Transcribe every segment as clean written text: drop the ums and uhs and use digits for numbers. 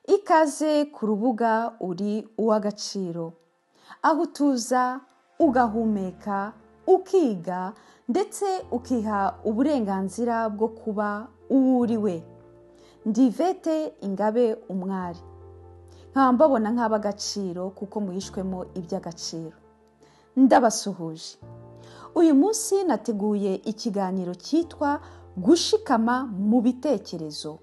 Ikaze ku rubuga Uri Uw'Agaciro, aho utuza ugahumeka, ukiga ndetse ukiha uburenganzira bwo kuba uwo uri we. Ndi Yvette Ingabe Umwari, nkaba mbabona nk'ab'agaciro kuko muhishwemo iby'agaciro. Ndabasuhuje. Uyu munsi nateguye ikiganiro cyitwa gushikama mu bitekerezo.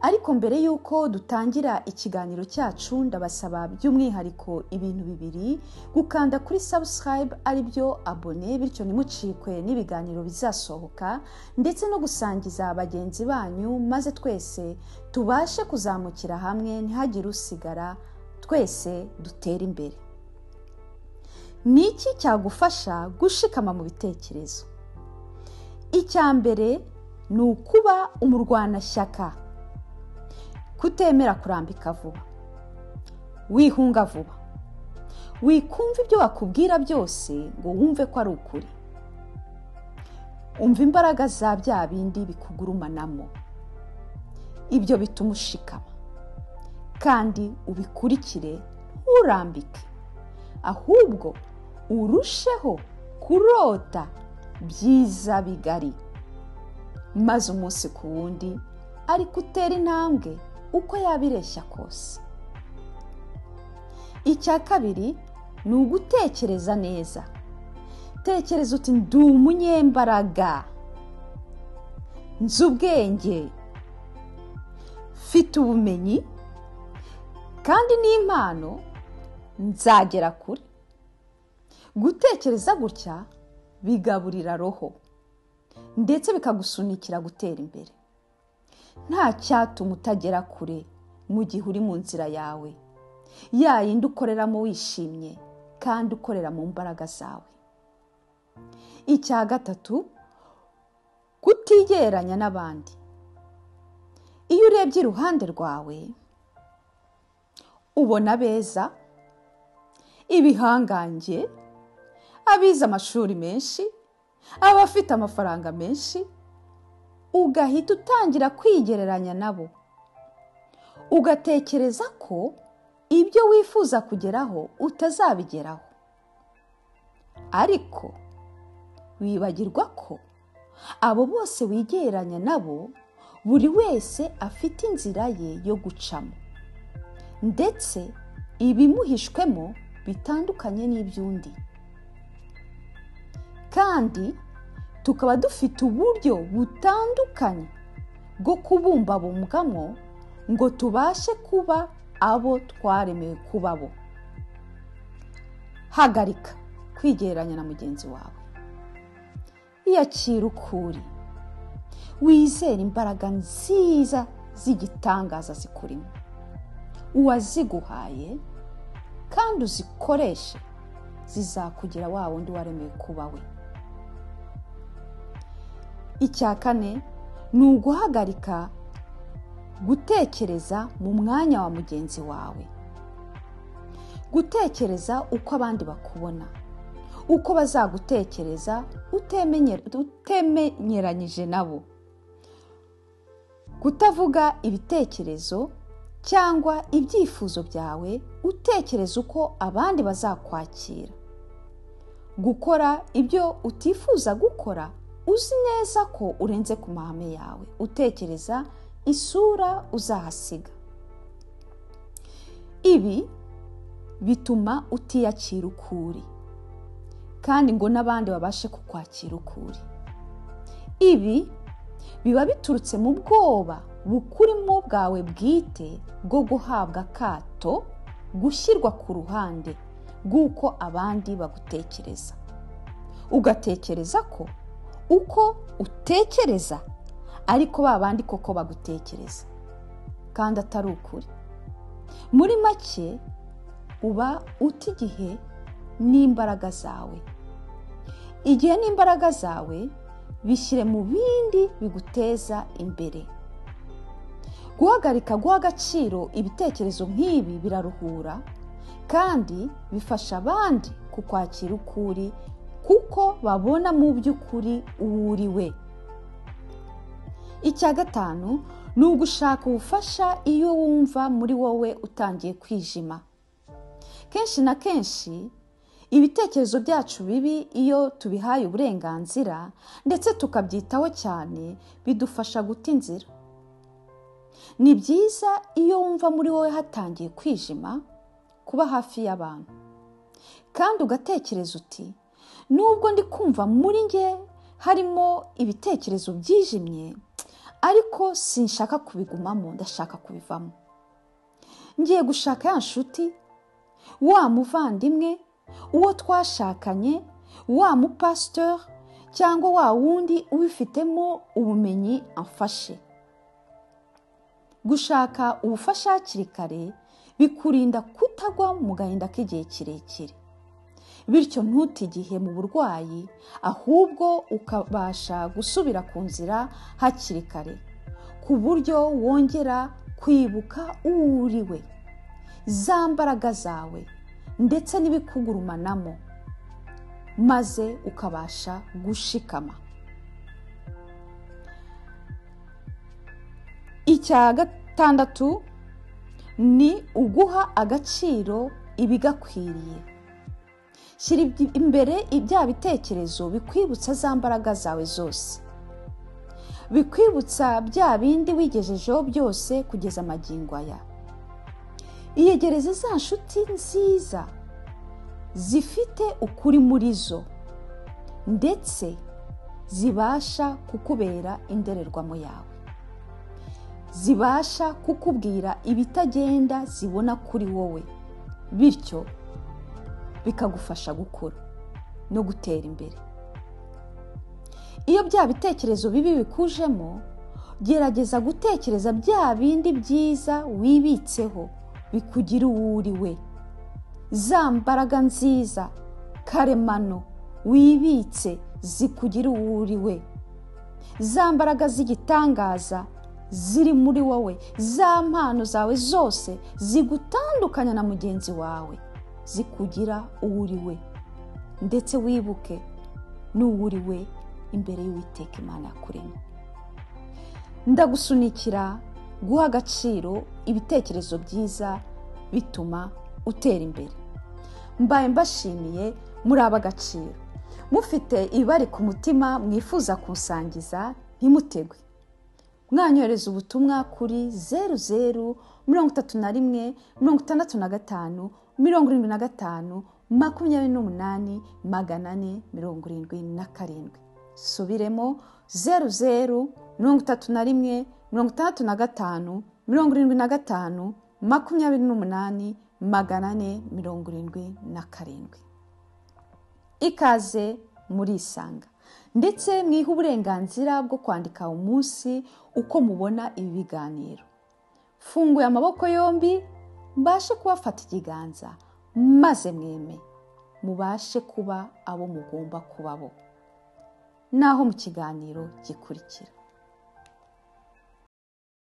Ariko mbere y'uko dutangira ikiganiro cyacu, ndabasaba by'umwihariko ibintu bibiri: gukanda kuri subscribe, aribyo abonner, bityo ntimucikwe n'ibiganiro bizasohoka, ndetse no gusangiza bagenzi banyu, maze twese tubashe kuzamukira hamwe, ntihagire usigara, twese dutere imbere. Ni iki cyagufasha gushikama mu bitekerezo? Icya mbere ni ukuba umurwanashyaka, kutemera kurambika vuba, wihunga vuba, wikumva ibyo bakubwira byose ngo wumve ko ari ukuri. Umva imbaraga za bya bindi bikugurumanamo, ibyo bituma ushikama, kandi ubikurikire, nturambike, ahubwo urusheho kurota byiza bigari, maze umunsi ku wundi ariko utera intambwe uko yabireshya kose. Icya kabiri ni ugutekereza neza. Tekereza uti: "Ndi umunyembaraga, nzi ubwenge, mfite ubumenyi kandi n'impano, nzagera kure." Gutekereza gutya bigaburira roho ndetse bikagusunikira gutera imbere. Nta cyatuma utagera kure mu gihe uri mu nzira yawe, ya yindi ukoreramo wishimye kandi ukorera mu mbaraga zawe. Icya gatatu, kutigereranya n'abandi. Iyo urebye iruhande rwawe, ubona beza, ibihangange, abize amashuri menshi, abafite amafaranga menshi, ugahita utangira kwigereranya nabo, ugatekereza ko ibyo wifuza kugeraho utazabigeraho. Ariko wibagirwa ko abo bose wigereranya nabo, buri wese afite inzira ye yo gucamo, ndetse ibimuhishwemo bitandukanye n'iby'undi, kandi tukaba dufite uburyo butandukanye bwo kubumbabumbwamo ngo tubashe kuba abo twaremewe kuba bo. Hagarika kwigereranya na mugenzi wawe, iyakira ukuri, wizere imbaraga nziza z'igitangaza zikurimo, uwaziguhaye, kandi uzikoreshe, zizakugira wa wundi waremewe kuba we. Icya kane ni uguhagarika gutekereza mu mwanya wa mugenzi wawe, gutekereza uko abandi bakubona, uko bazagutekereza utemenyeranyije nabo, kutavuga ibitekerezo cyangwa ibyifuzo byawe utekereza uko abandi bazakwakira, gukora ibyo utifuza gukora uzi neza ko urenze ku mahame yawe, utekereza isura uzahasiga. Ibi bituma utiyakira ukuri kandi ngo n'abandi babashe kukwakira ukuri. Ibi biba biturutse mu bwoba bukurimo bwawe bwite bwo guhabwa akato, gushyirwa ku ruhande bw'uko abandi bagutekereza, ugatekereza ko uko utekereza ariko ba bandi koko bagutekereza, kandi atari ukuri. Muri make, uba uta igihe n'imbaraga zawe. Igihe n'imbaraga zawe bishyire mu bindi biguteza imbere. Guhagarika guha agaciro ibitekerezo nk'ibi biraruhura kandi bifasha abandi kukwakira ukuri, kuko babona mu by'ukuri uwo uri we. Icya gatanu ni ugushaka ubufasha iyo wumva muri wowe utangiye kwijima. Kenshi na kenshi ibitekerezo byacu bibi iyo tubihaye uburenganzira ndetse tukabyitaho cyane bidufasha guta inzira. Ni byiza iyo wumva muri wowe hatangiye kwijima kuba hafi y'abantu, kandi ugatekereza uti nubwo ndi kumva muri nge harimo ibitekerezo byijimye, ariko sinshaka kubigumamo, ndashaka kubivamo. Ngiye gushaka ya nshuti, wa muvandimwe, uwo twashakanye, wa mupasiteur cyangwa wa wundi ubifitemo ubumenyi amfashe. Gushaka ubufasha hakiri kare bikurinda kutagwa mu gahinda k'igihe kirekire, bityo ntute igihe mu burwayi, ahubwo ukabasha gusubira ku nzira hakiri kare, ku buryo wongera kwibuka uwo uriwe, za mbaraga zawe ndetse n'ibikugurumanamo, maze ukabasha gushikama. Icya gatandatu ni uguha agaciro ibigakwiriye. Shyira imbere ibya bitekerezo bikwibutsa za mbaraga zawe zose, bikwibutsa bya bindi wigejejeho byose kugeza magingo aya. Iyegereze za nshuti nziza zifite ukuri muri zo, ndetse zibasha kukubera indorerwamo yawe, zibasha kukubwira ibitagenda zibona kuri wowe, bityo bikagufasha gukura no gutera imbere. Iyo bya bitekerezo bibi bikujemo, gerageza gutekereza bya bindi byiza wibitseho bikugira uwo uriwe, za mbaraga nziza karemano wibitse zikugira uwo uriwe, za mbaraga z'igitangaza ziri muri wowe, za mpano zawe zose zigutandukanya na mugenzi wawe, zikugira uwo uriwe, ndetse wibuke n'uwo uriwe imbere y'Uwiteka Imana yakuremye. Ndagusunikira guha agaciro ibitekerezo byiza bituma utera imbere. Mbaye mbashimiye, muri ab'agaciro. Mufite ibari ku mutima mwifuza kunsangiza, ntimutegwe. Mwanyohereza ubutumwa kuri 00 31 65 75 28 477. Subiremo 00 31 65 75 28 477. Ikaze murisanga, ndetse mwiha uburenganzira bwo kwandika umunsi uko mubona ibi biganiro. Funguye amaboko yombi mbashe kubafata ikiganza, maze mweme mubashe kuba abo mugomba kuba bo. Naho mu kiganiro gikurikira.